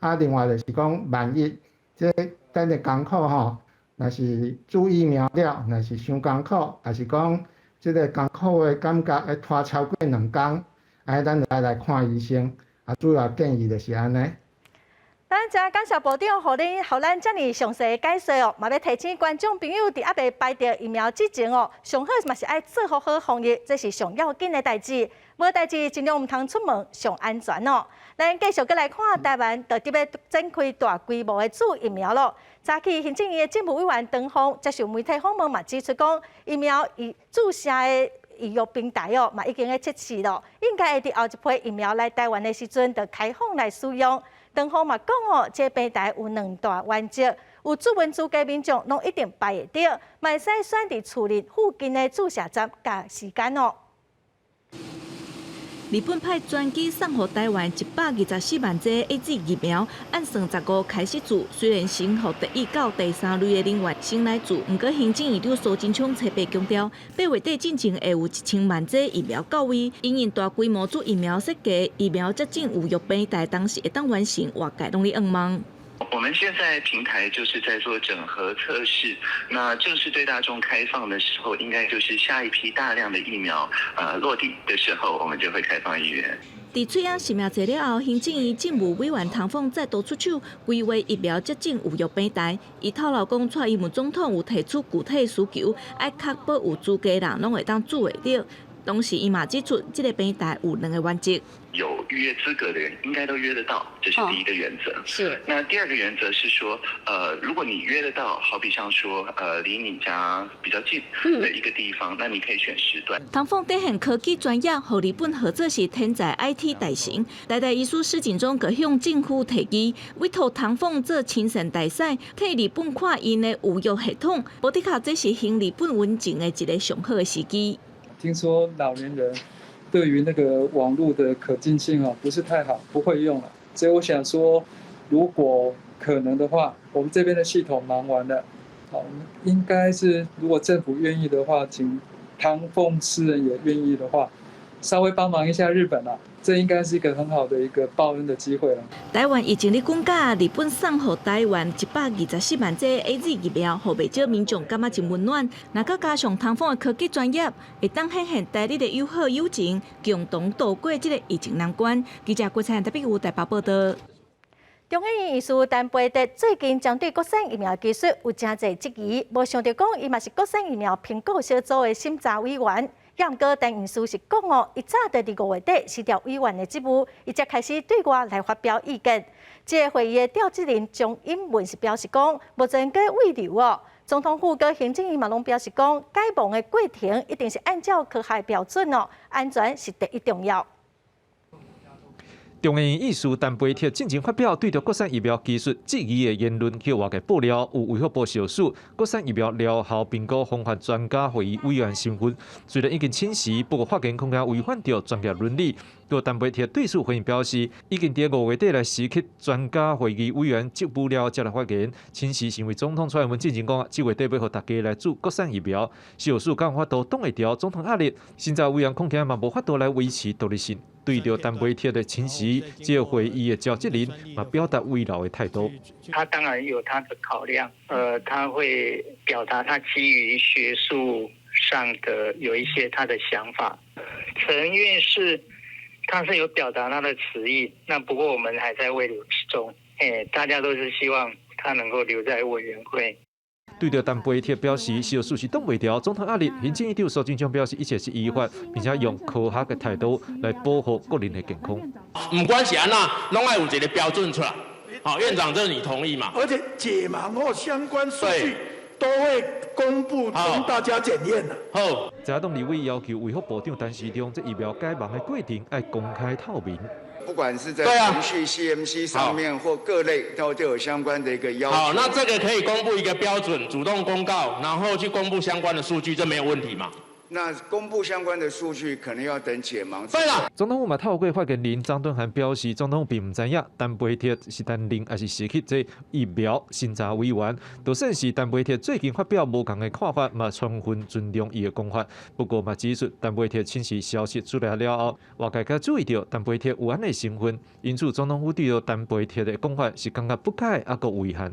啊，另外就是講，萬一這咱的艱苦吼，若是注疫苗了，若是傷艱苦，抑是講這個艱苦的感覺會拖超過兩工，按呢咱就愛來看醫生。啊，主要建議就是按呢。
咱真感謝部長，予咱遮爾詳細的解說哦，嘛欲提醒觀眾朋友，佇猶未排著疫苗之前哦，上好嘛是愛做好好防疫，這是上要緊的代誌。無代誌盡量毋通出門，上安全哦。咱繼續閣來看台灣，就佇欲展開大規模的注疫苗咯。早起行政院的政務委員唐鳳接受媒體訪問嘛，指出講疫苗預注射的預約平台哦，嘛已經咧測試咯，應該會佇後一批疫苗來台灣的時陣，就開放來使用。唐鳳嘛講哦，這個平台有兩大原則，有注文資格民眾攏一定排會著，嘛會使選佇厝裡附近的注射站共時間哦。
日本派專機送予台灣124萬劑 AZ 疫苗，按算15開始注。雖然先予第一到第三類的人員先來注，毋過行政院長蘇貞昌初八強調，8月底進前會有1000萬劑疫苗到位。因應大規模注疫苗設計，疫苗接種預約平台當時會當完成，外界攏咧向望。
我們現在平台就是在做整合測試，那正式對大眾開放的時候，應該就是下一批大量的疫苗落地的時候，我們就會開放預約。
佇喙罨實名制了後，行政院政務委員唐鳳再度出手規劃疫苗接種預約平台。伊透露講，蔡英文總統有提出具體需求，愛確保有資格人攏會當注會著。同時，伊嘛指出，這个平台有兩个原則。
有預約資格的人應該都約得到，這是第一個原則。
是。
那第二個原則是說，如果你約得到，好比像說，離你家比較近的一個地方，那你可以選時段。
唐鳳展現科技專業，予日本合作是天才 IT 大神。台大醫師施景中閣向政府提議，委託唐鳳做親善大使，替日本看𪜶的預約系統。無的確，這是行日本溫情的一个上好的時機。
聽說老年人對於那個網絡的可進性哦不是太好，不會用了。所以我想說，如果可能的話，我們這邊的系統忙完了，好，應該是如果政府願意的話，請唐鳳私人也願意的話，稍微幫忙一下日本啦，這應該是一個很好的一個報恩的機會啦。
台灣疫情咧滾價，日本送予台灣124萬劑 AZ 疫苗，予袂少民眾感覺真溫暖。若閣加上唐鳳的科技專業，會當顯現台日的友好友情，共同渡過這个疫情難關。記者郭彩特別有台北報道。
中研院院士陳培哲最近針對國產疫苗技術有誠濟質疑，無想著講伊嘛是國產疫苗評估小組的審查委員。也毋過陳院士是講哦，伊早就佇5月底辭掉委員的職務，伊才開始對外來發表意見。這个會議的召集人鍾英文是表示講，目前閣慰留哦。總統府佮行政院嘛攏表示講，解盲的過程一定是按照科學標準哦，安全是第一重要。
中研院院士陳培哲進前發表對著國產疫苗技術質疑的言論，予外界爆料，有衛福部小數國產疫苗療效評估方法專家會議委員身份，雖然已經請辭，不過發言恐驚違反著專業倫理。閣陳培哲對此回應表示，已經佇5月底來辭去專家會議委員職務了，才來發言。請辭是因為總統蔡英文進前講，7月底欲予大家來注國產疫苗，小數敢有法度擋會牢總統壓力，審查委員恐驚嘛無法度來維持獨立性。對著陳培哲的請辭，這個會議的召集人嘛表達慰勞的態度。
他當然有他的考量，他會表達他基於學術上的有一些他的想法。陳院士他是有表達他的辭意，那不過我們還在慰留之中，大家都是希望他能夠留在委員會。
對著陳培哲表示，小數是擋袂牢總統壓力。行政院長蘇貞昌表示，一切是依法，並且用科學的態度來保護國人的健康。
毋管是按怎，攏愛有一个標準出來。好，院長，這你同意嗎？
而且解盲後相關數據都會公布，供大家檢驗的。
好，
在野黨立委要求衛福部長陳時中，這疫苗解盲的過程愛公開透明。
不管是在程序 CMC 上面或各類，都有相關的一個要求。
好，那這個可以公布一個標準，主動公告，然後去公布相關的數據，這沒有問題嘛？
那公布相關的數據，可能要等解盲。
對啦。
總統府嘛透過發言人張敦涵表示，總統並毋知影陳培哲是擔任抑是辭去這疫苗審查委員，就算是陳培哲最近發表無仝的看法，嘛充分尊重伊的講法。不過嘛指出，陳培哲請辭消息出來了後，外界才注意著陳培哲有按呢身份，因此總統府對著陳培哲的講法是感覺不解，猶閣遺憾。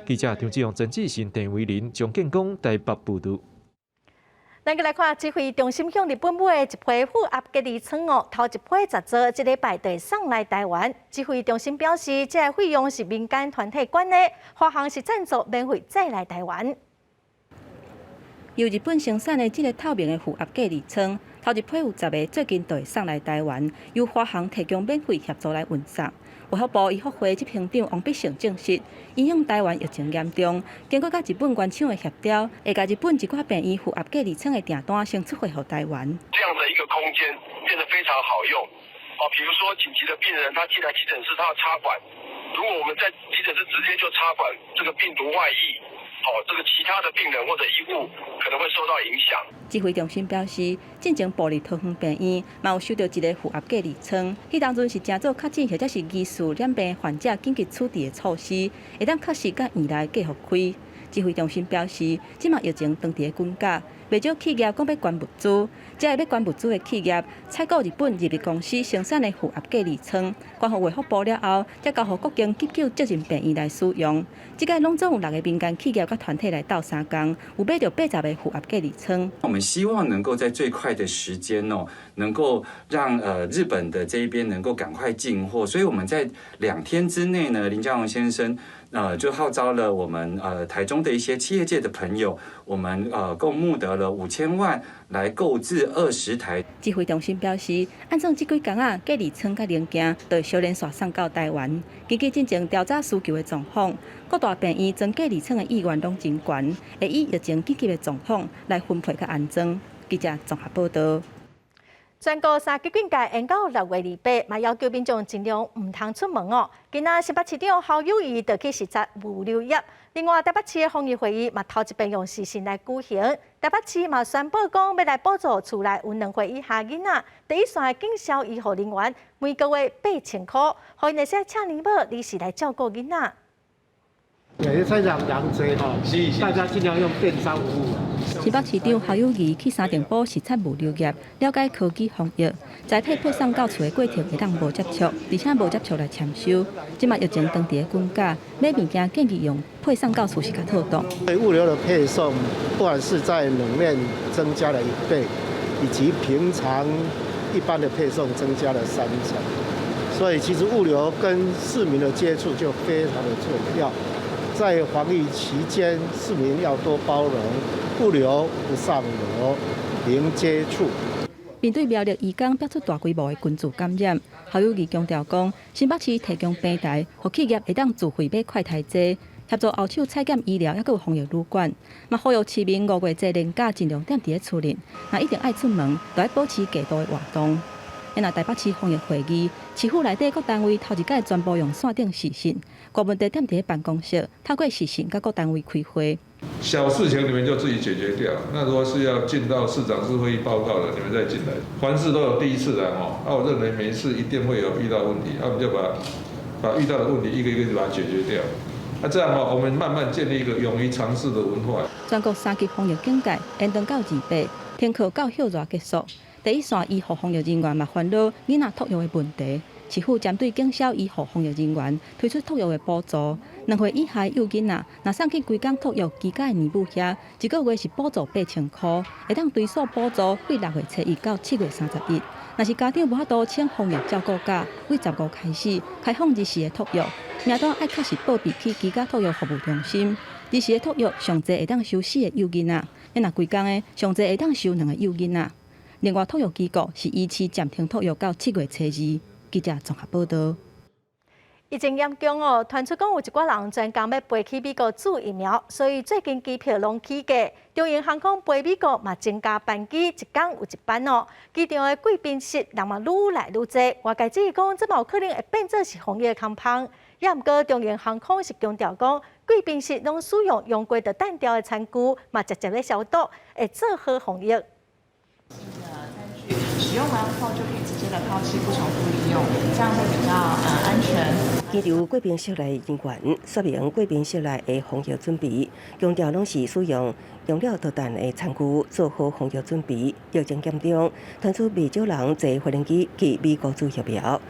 記者張志勇、陳志信、鄭維林、張建功台北報導。
咱閣來看指揮中心向日本買的一批負壓隔離艙哦，頭一批10座，這禮拜就會送來台灣。指揮中心表示，這个費用是民間團體捐的，華航是贊助免費載來台灣。
由日本生產的這个透明的負壓隔離艙，頭一批有10个，最近就會送來台灣，由華航提供免費協助來運送。衛福部醫復會執行長王必勝證實，因應台灣疫情嚴重，經過佮日本原廠的協調，會共日本一寡病院負壓隔離艙的訂單先出貨予台灣。
這樣的一個空間變得非常好用，哦，比如說緊急的病人，他進來急診室，他要插管，如果我們在急診室直接就插管，這個病毒外溢，好，這個其他的病人或者醫護可能會受到影響。
指揮中心表示，進前部立桃園病院嘛有收著一个負壓隔離艙，彼當陣是誠早確診或者是疑似染病患者緊急處置的措施，會當確實佮院內隔予開。指揮中心表示，這馬疫情當佇咧滾價，袂少企業講欲捐物資，這个欲捐物資的企業採購日本日立公司生產的負壓隔離艙，捐予衛福部了後，才交予各間急救責任病院來使用。這擺攏總有六个民間企業佮團體來鬥相共，有買著80個負壓隔離艙。
我們希望能夠在最快的時間哦，能夠讓日本的這一邊能夠趕快進貨，所以我們在2天之內呢，林佳龍先生就號召了我們台中的一些企業界的朋友，我們共募得了5000萬來購置20台。
指揮中心表示，按怎這幾工仔，隔離艙佮零件都會小連續送到台灣。根據進前調查需求的狀況，各大病院裝隔離艙的意願攏真懸，會以疫情緊急的狀況來分配佮安裝。記者綜合報道。
全國三級警戒延到6月28，嘛要求民眾盡量毋通出門哦。今仔新北市長侯友宜就去視察物流業，另外台北市的防疫會議嘛頭一遍用視訊來舉行。台北市嘛宣布講欲來補助厝內有2歲以下囡仔，第一線的警消醫護人員每個月8000箍，予𪜶會使請奶母臨時來照顧囡仔。
對，菜市場人濟吼，大家盡量用電商服務。
新北市長侯友宜去三重埔視察物流業，了解科技防疫，栽配配送到厝的過程會當無接觸，而且無接觸來簽收。這馬疫情當佇咧滾價，買物件建議用配送到厝是較妥當。
對物流的配送，不管是在冷鏈增加了1倍，以及平常一般的配送增加了3成，所以其實物流跟市民的接觸就非常的重要。在防疫期間，市民要多包容，物流不上樓，零接觸。
面對苗栗移工爆出大規模的群聚感染，侯友宜強調講，新北市提供平台，予企業會當自費買快篩劑，協助後手採檢醫療，抑閣有防疫旅館，嘛呼籲市民五月節連假盡量踮佇咧厝裡，若一定愛出門，就愛保持低度的活動。若台北市防疫會議，市府內底各單位頭一擺全部用線頂視訊，郭問題踮佇咧辦公室，透過視訊佮各單位開會。
小事情你們就自己解決掉。那如果是要進到市長室會議報告的，你們再進來。凡事都有第一次來吼，那我認為每一次一定會有遇到問題，那我們就把遇到的問題一個一個把它解決掉。那這樣話，我們慢慢建立一個勇於嘗試的文化。
全國三級防疫警戒延長到28，停課到歇熱結束。第一線醫護防疫人員嘛煩惱囡仔托育的問題，市府針對警消醫護防疫人員推出托育的補助，2歲以下幼囡仔若送去規工托育居家的奶母遐，一個月是補助8000箍，會當追溯補助對6月初1到7月31。若是家長無法度請防疫照顧假，對15開始開放日時的托育，名單愛確實報備去居家托育服務中心。日時的托育上濟會當收四个幼囡仔，若規工的上濟會當收兩个幼囡仔。另外，托育機構是依次暫停托育到7月初2。記者綜合報道。
疫情嚴重哦，傳出講有一寡人專工欲飛去美國注疫苗，所以最近機票攏起價。長榮航空飛美國嘛增加班機，一工有一班哦。機場的貴賓室人嘛愈來愈濟，外界質疑講這嘛有可能會變做是防疫的空縫。也毋過長榮航空是強調講，貴賓室攏使用用過就擲掉的餐具，嘛直接咧消毒，會做好防疫。
使用完後就可以直接的拋棄，不重複利用，這樣會比較安全。
機場貴賓室內人員說明貴賓室內的防疫準備，強調攏是使用用了就擲的餐具做好防疫準備。疫情嚴重，傳出袂少人坐飛機去美國注疫苗。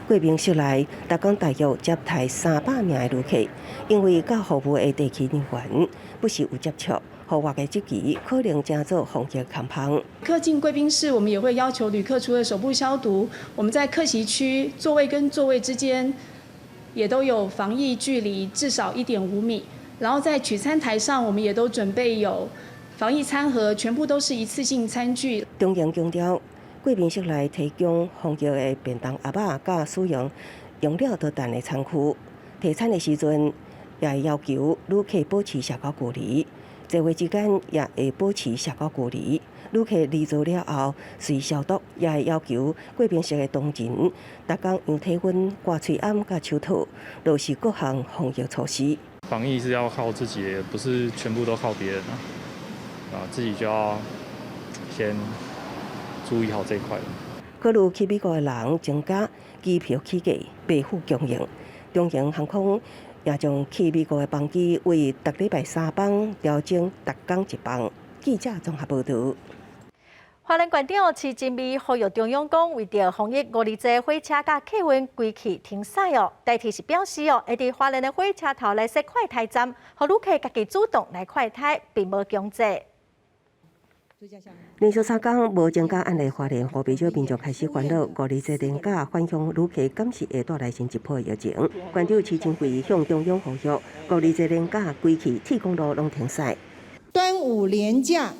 貴賓室內，逐工大約接待300名的旅客，因為佮服務的地勤人員不時有接觸。予外界質疑可能成做防疫空縫。
客進貴賓室，我們也會要求旅客除了手部消毒，我們在客席區座位跟座位之間也都有防疫距離，至少1.5米。然後在取餐台上，我們也都準備有防疫餐盒，全部都是一次性餐具。
長榮強調，貴賓室內提供防疫的便當盒仔，佮使用用了就擲的餐具。提餐的時陣，也會要求旅客保持社交距離。座位之間也會保持社交距離。旅客離座了後隨消毒，也會要求貴賓室的同仁，逐工量體溫、掛喙罨佮手套，落實各項防疫措施。
防疫是要靠自己，不是全部都靠別人啊！啊，自己就要先注意好這一塊。
考慮去美國的人增加，機票起價，備付供應。長榮航空也將去美國的班機為逐禮拜三班調整逐工一班。記者綜合報導。
花蓮縣長徐靜美呼籲中央講，為著防疫五二座火車佮客運規氣停駛哦，台鐵是表示哦，會佇花蓮的火車頭來設快篩站，予旅客家己主動來快篩，並無強制。
連續三工無增加案例，花蓮予袂少民眾開始煩惱，五二節連假返鄉旅客敢是會帶來新一波疫情？縣長徐靜惠向中央呼籲，五二節連假規氣鐵公路攏停駛。
端午連假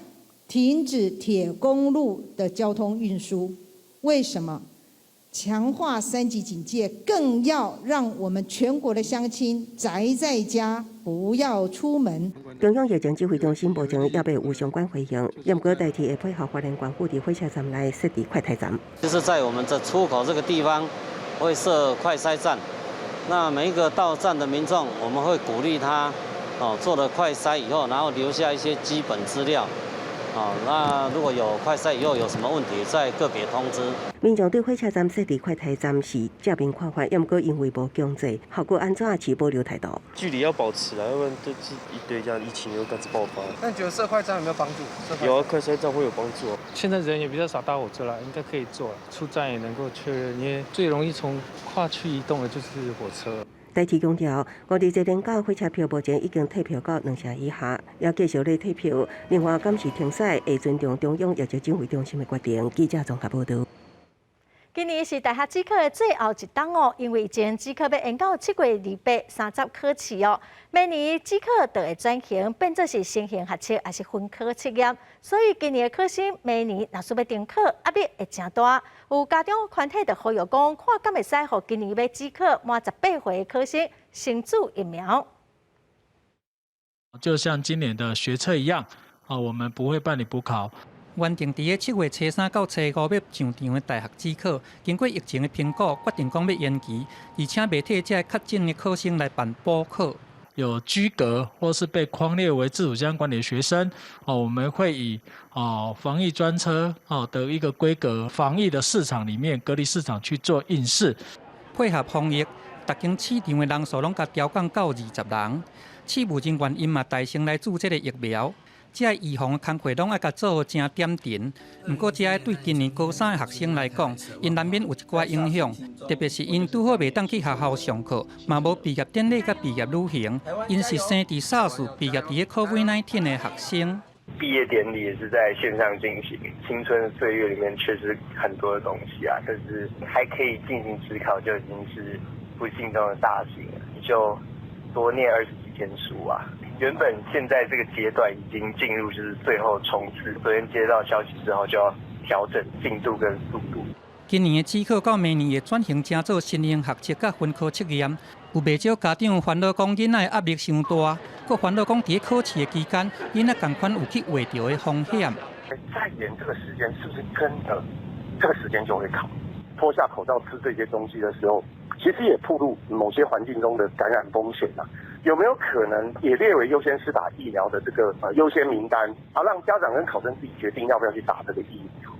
停止鐵公路的交通運輸，為什麼？強化三級警戒，更要讓我們全國的鄉親宅在家，不要出門。
中央疫情指揮中心目前猶未有相關回應，毋過台鐵會配合花蓮縣府佇火車站內設置快篩站。
就是在我們的出口這個地方會設快篩站，那每一個到站的民眾，我們會鼓勵他哦做了快篩以後，然後留下一些基本資料。哦，那如果有快篩以後有什麼問題，再個別通知。
民眾對火車站設置快篩站是正面看法，毋過因為無強制，效果按怎持保留態度。
距離要保持啊，要不然就是一堆這樣，疫情又開始爆發。
那你覺得設快站有沒有幫助？
有啊，快篩站會有幫助啊。
現在人也比較少搭火車啦，應該可以做。出站也能夠確認，因為最容易從跨區移動的就是火車。
台鐵強調，五二節連假火車票目前已經退票到兩成以下，也繼續咧退票。另外，臨時停駛會尊重中央疫情指揮中心的決定。記者綜合報導。
今年是大學指考的最後一冬哦，因為以前指考欲延到7月28、30考試哦。明年指考就會轉型，變做是成型學測抑是分科測驗，所以今年的考生明年若是欲重考，壓力會誠大。有家長團體就呼籲講，看敢會使予今年欲指考滿18歲的考生先注疫苗。
就像今年的學測一樣，啊，我們不會辦理補考。
原定佇咧7月初三到初五欲上場的大學指考，經過疫情的評估，決定講欲延期，而且袂替這個確診的考生來辦補考。
有居隔或是被匡列為自主健康管理的學生，哦，我們會以哦防疫專車哦的一個規格，防疫的市場裡面隔離市場去做應試，
配合防疫，逐間試場的人數攏共調降到20人，試務人員𪜶嘛帶先來注這個疫苗。這个預防的工課攏愛共做誠點陣，毋過這个對今年高三的學生來講，𪜶難免有一寡影響，特別是𪜶拄好袂當去學校上課，嘛無畢業典禮佮畢業旅行，𪜶是生佇 SARS 畢業佇咧 COVID-19 的學生。
畢業典禮也是在線上進行，青春歲月裡面確實很多的東西啊，但是還可以進行指考，就已經是不幸中的大幸了。你就多念20幾天書啊。原本現在這個階段已經進入就是最後衝刺，昨天接到消息之後就要調整進度跟速度。
今年的指考到明年會轉型成做成型學測佮分科測驗，有袂少家長煩惱講囡仔的壓力傷大，閣煩惱講佇考試的期間，囡仔仝款有去畫著的風險。
再延這個時間，是不是真的這個時間就會考？脫下口罩吃這些東西的時候，其實也暴露某些環境中的感染風險啊。有沒有可能也列為優先施打疫苗的這個優先名單，啊，讓家長跟考生自己決定要不要去打這個疫苗？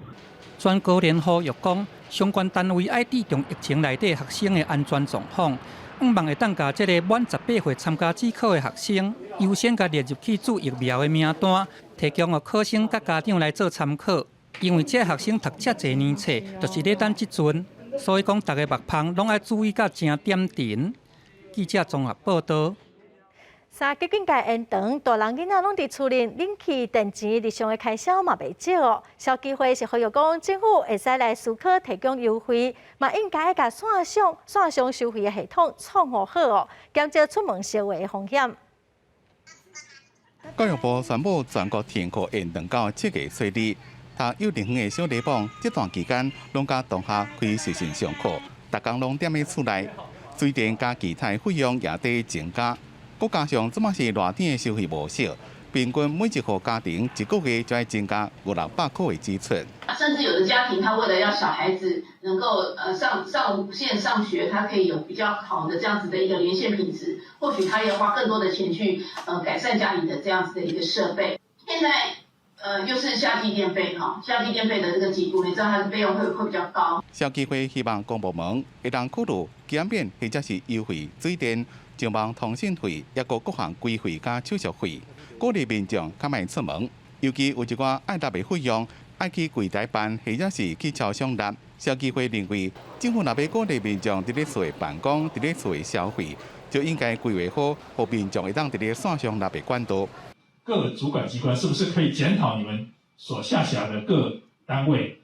全國聯呼籲講，相關單位愛注重疫情內底學生的安全狀況，向望會當共這个滿18歲參加指考的學生，優先共列入去注疫苗的名單，提供予考生佮家長來做參考。因為這學生讀遮濟年冊，就是咧等這陣，所以講逐个目芳攏愛注意甲誠點陣。記者綜合報導。
三級警戒延長，大人囡仔攏佇厝裡，冷氣、電錢、日常的開銷嘛袂少哦。消基會是呼籲講，政府會使來思考提供優惠，嘛應該共線上線上收費的系統創好好哦，減少出門相會的風險。
教育部宣布全國停課延長到7月初二，讀幼稚園的小禮榜這段期間攏佮同學開視訊上課，逐工攏踮佇厝內，水電佮其他費用也佇增加。閣加上這馬是熱天的消費模式，平均每一戶家庭一個月就愛增加五六百塊的支出。
甚至有的家庭，他為了要小孩子能夠上線上學，他可以有比較好的這樣子的一個連線品質，或許他要花更多的錢去改善家裡的這樣子的一個設備。現在又是夏季電費哈，夏季電費的這個給付，你知道它的費用會比較高。
消基會希望公部門會當考慮減免或者是優惠水電、上網通訊費，抑閣各項規費佮手續費，鼓勵民眾較莫出門。尤其有一寡愛納的費用，愛去櫃台辦，或者是去超商納。消基會認為，政府若欲鼓勵民眾佇咧厝內辦公、佇咧厝內消費，就應該規劃好，予民眾會當佇咧線上納的管道。
各主管機關是不是可以檢討你們所下轄的各單位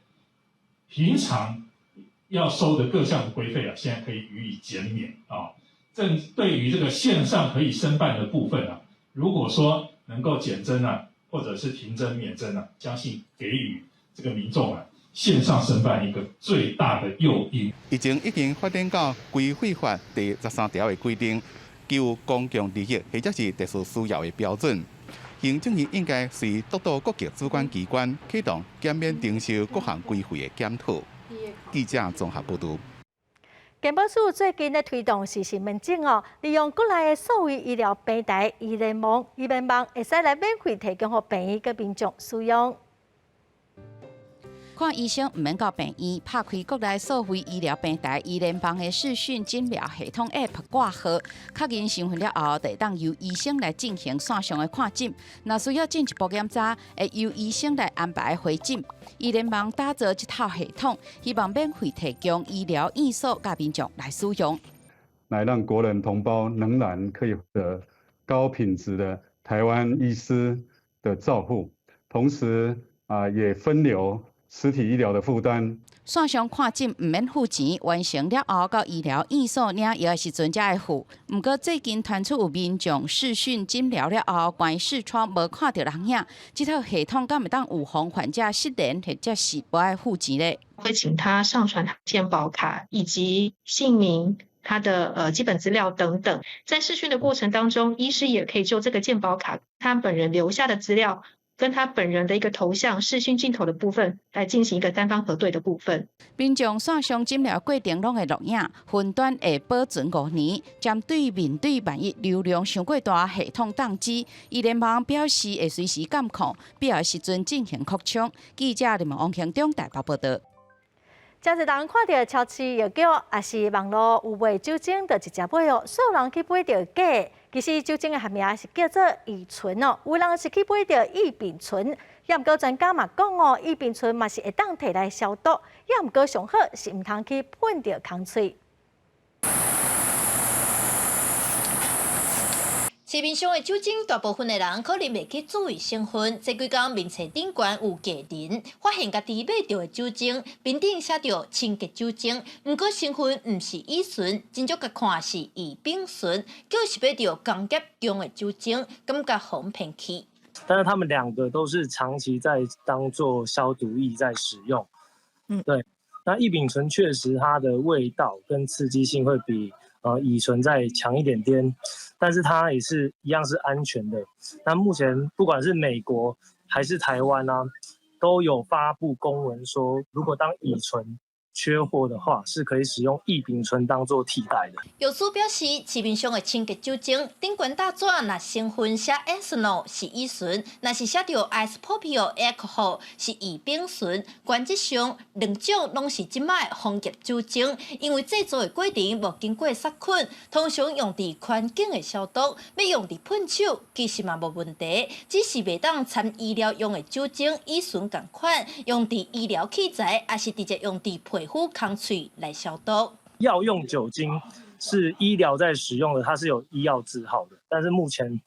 平常要收的各項規費啊？現在可以予以減免啊。正對於這個線上可以申辦的部分啊，如果說能夠減徵啊，或者是停徵免徵啊，相信給予這個民眾啊線上申辦一個最大的誘因。
疫情已經發展到規費法第13條的規定，具有公共利益或者是特殊需要的標準。行政院應該隨督導各級主管機關啟動減免徵收各項規費的檢討。記者綜合報導。
健保署最近咧推動視訊門診哦，利用國內的數位醫療平台醫聯網、醫聯網會使來免費提供予病院佮民眾使用。
看醫生毋免到病院，拍開國內數位醫療平台醫聯網的視訊診療系統 App 掛號，確認身份了後，就會當由醫生來進行線上的看診。若需要進一步檢查，會由醫生來安排回診。醫聯網打造這套系統，希望免費提供醫療院所佮民眾來使用，
來讓國人同胞仍然可以獲得高品質的台灣醫師的照護，同時啊也分流實體醫療的負擔。
線上看診毋免付錢，完成了後到醫療院所領藥的時陣才會付。毋過最近傳出有民眾視訊診療了後，關視窗無看著人影，這套系統敢會當預防患者失聯或者是無愛付錢咧？
會請他上傳健保卡以及姓名、他的基本資料等等。在視訊的過程當中，醫師也可以就這個健保卡他本人留下的資料，跟他本人的一個頭像、視訊鏡頭的部分來進行一個單方核對的部分。
民眾線上診療過程攏會錄影，雲端會保存5年。針對面對萬一流量傷過大，系統當機，醫聯網表示會隨時監控，必要時陣進行擴充。記者林王興中台北報導。
誠濟人看著超市藥局，抑是網路有賣酒精，就直接買哦。煞有人去買著假的，其實酒精的學名是叫做乙醇哦，有人是去買著異丙醇。抑毋過專家嘛講哦，異丙醇嘛是會當提來消毒，抑毋過上好是毋通去噴著空喙。
市面上的酒精，大部分的人可能袂去注意成分。這幾工面冊頂懸有藝人發現家己買著的酒精，面頂寫著清潔酒精，毋過成分毋是乙醇，真少共看是異丙醇，就是買著工業用的酒精，感覺予人騙去。
但是他們兩個都是長期在當做消毒液在使用。對。那異丙醇確實它的味道跟刺激性會比乙醇再強一點點，但是它也是一樣是安全的。那目前不管是美國還是台灣啊，都有發布公文說，如果當乙醇缺貨的話，是可以使用異丙醇當做替代的。
藥師表示，市面上的清潔酒精頂懸大紙若成分寫 ethanol 是乙醇，若是寫著 isopropyl alcohol 是異丙醇。原則上，兩種攏是這擺工業酒精，因為製造的過程無經過殺菌，通常用佇環境的消毒，欲用佇噴手其實嘛無問題，只是袂當摻醫療用的酒精乙醇仝款，用佇醫療器材，抑是直接用佇皮膚空喙來消毒。
藥用酒精是醫療在使用的，它是有醫藥字號的，但是目前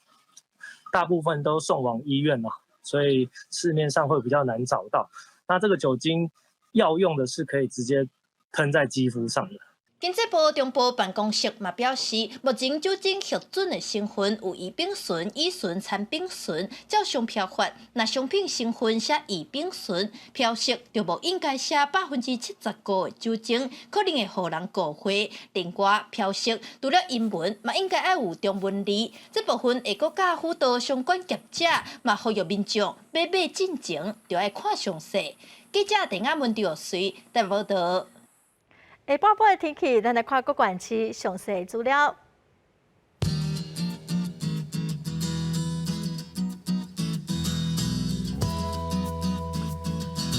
大部分都送往醫院了，所以市面上會比較難找到。那這個酒精藥用的是可以直接噴在肌膚上的。
經濟部中部辦公室嘛表示，目前酒精核准的成分有異丙醇、乙醇、摻丙醇，照商標法，若商品成分寫異丙醇，標示就無應該寫75%的酒精，可能會予人誤會。另外，標示除了英文，嘛應該愛有中文字。這部分會閣較輔導相關業者，嘛呼籲民眾買賣進前就愛看詳細。記者鄭亞文、劉瑞台報道。
下半晡的天氣，咱來看各縣市詳細資料。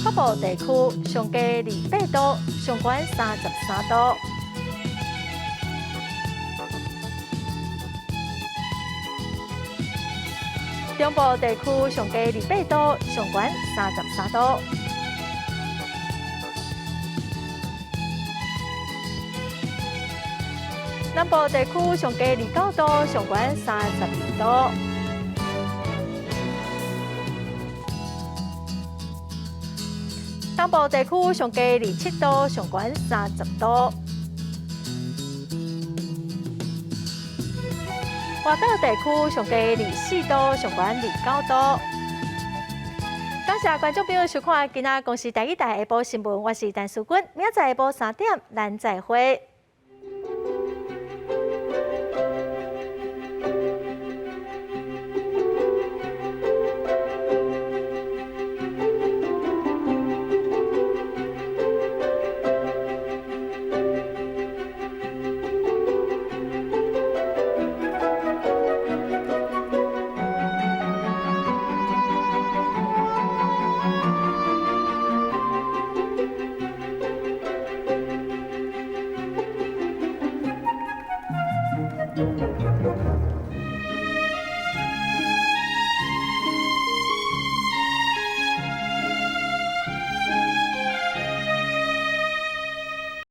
北部地區上低28度，上懸33度。中部地區上低28度，上懸33度。南部地區上低29度，上懸32度。東部地區上低27度，上懸30度。外島地區上低24度，上懸29度。感謝觀眾朋友收看今仔公視台語台下晡新聞，我是陳淑君，明仔載下晡3點，咱再會。